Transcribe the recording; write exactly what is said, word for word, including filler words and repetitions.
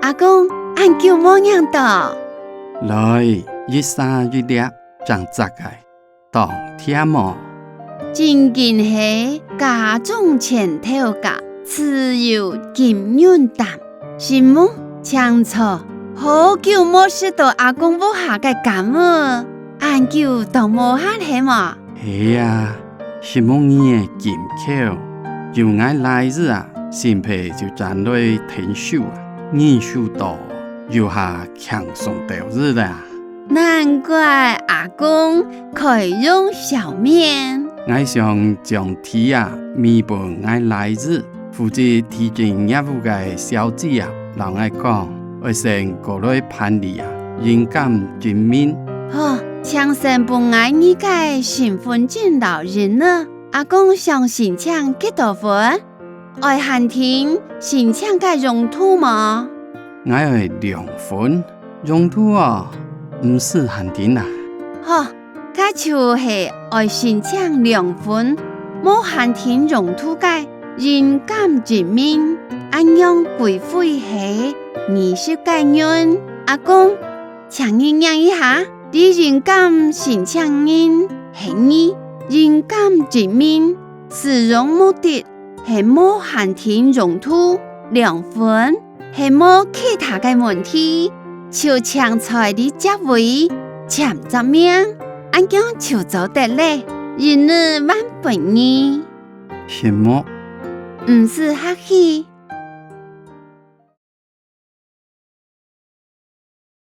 阿公，恁久無䀴到。來，一儕一粒，正摘个，當甜哦。真經係家中千頭柑，自有金潤擔。承蒙，請坐。好久無食到阿公屋下个柑仔，恁久都無閒係無？係啊，承蒙你个金口，有𠊎倈仔啊，新輩就轉來𢯭手啊，人手多，有較輕鬆兜仔啦。難怪阿公開容笑面。𠊎想將地啊，賣分𠊎倈仔，負責地政業務个小姐啊，摎𠊎講，愛先過來辦理啊，印鑑證明。好，請先分𠊎你个身分證摎印仔。阿公想申請幾多份？ 愛限定申請个用途無？𠊎愛兩份，用途哦，毋使限定啊。好，該就係愛申請兩份，無限定用途个印鑑證明，恁樣規費係二十個銀。阿公，請你䀴一下，這印鑑申請人係你，印鑑證明使用目的 係無限定用途，兩份，係無其他个問題，就請在這隻位簽隻名，恁樣就做得了，印仔還分你。承蒙。毋使客氣。